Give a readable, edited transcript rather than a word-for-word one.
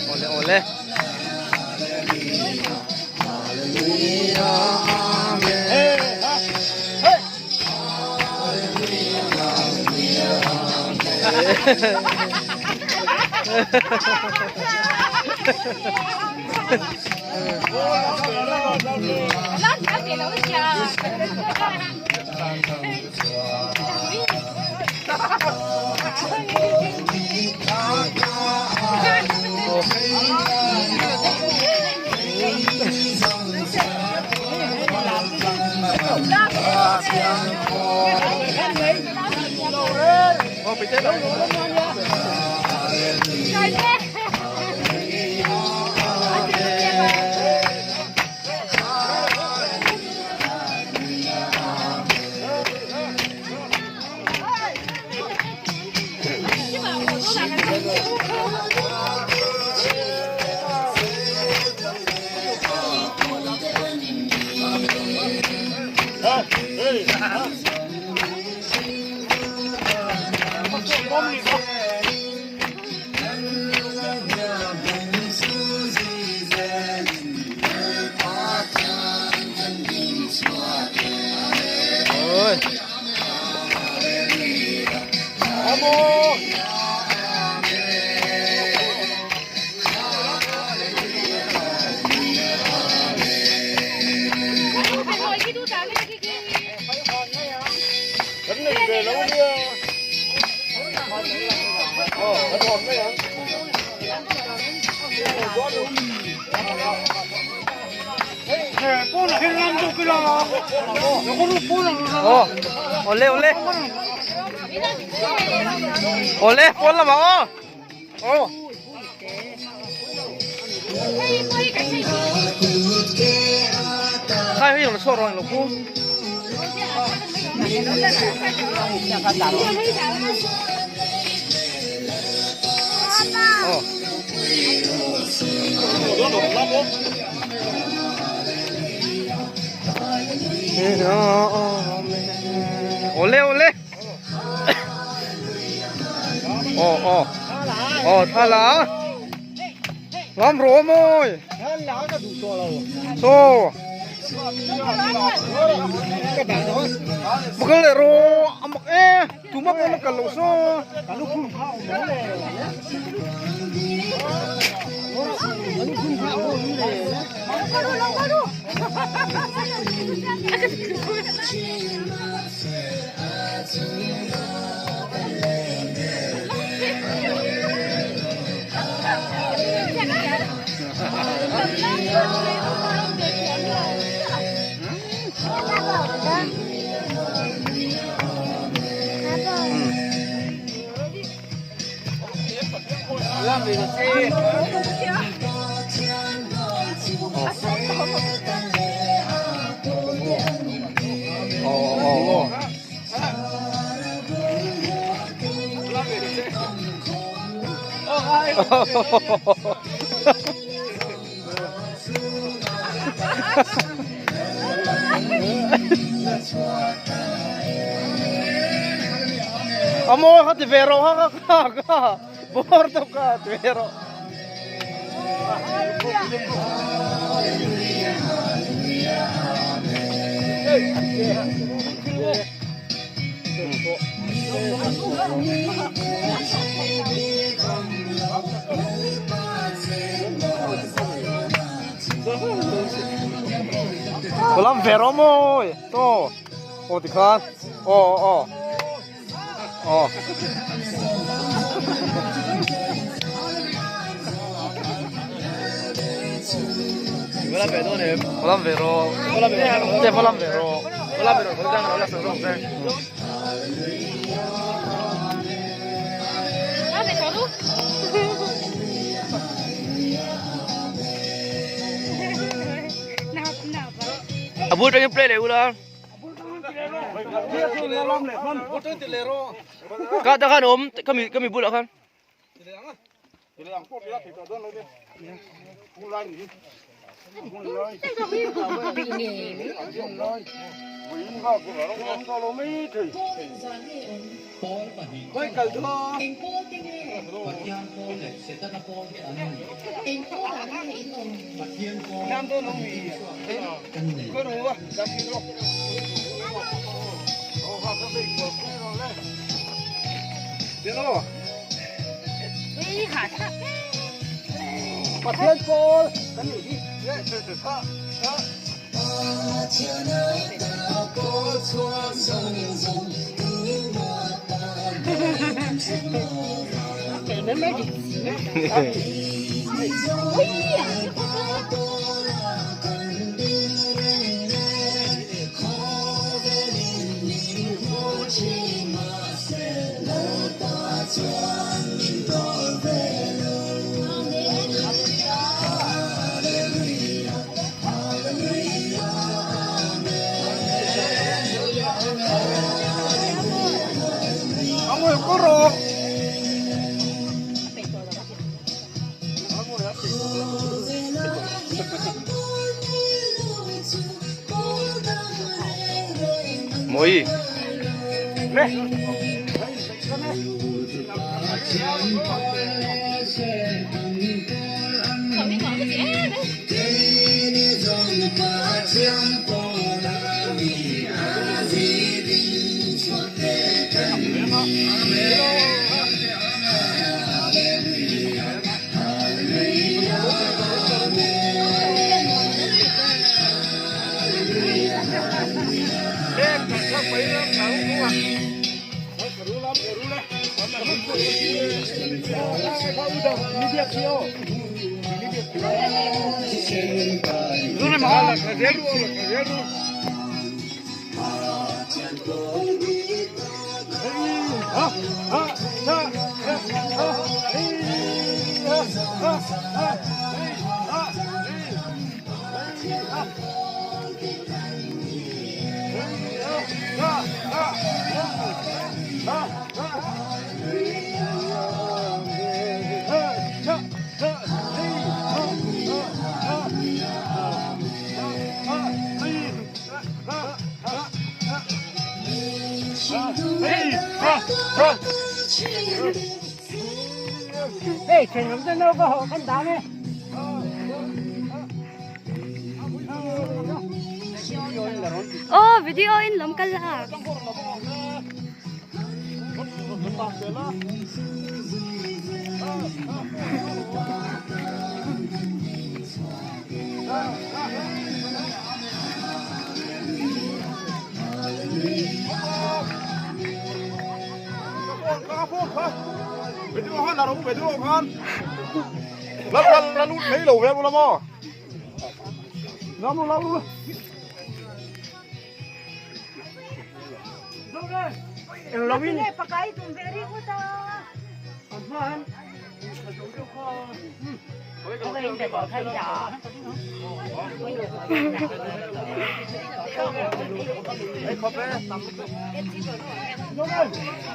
Awle awle. Ole ole. Ole pawn lamah aw. Aw. Khai hei lo chhuak rawh lo pu. Aw. Ole ole. Aw aw. Aw tha la. Lam rawh mawi. Saw. Makal leh rawh a mak e. Tuma pawh la kal loh saw. A mawi kha ti ve rawh kha kha kha bawr deuh kha ti ve rawh. Có lắm về rồi môi to ô thì khan ô ô ô Có lắm về rồi Có lắm về rồi A bul tangin play leh ula. Ka ta khan awm kami kami bulah khan. Mawi. Aw video in lam kal la.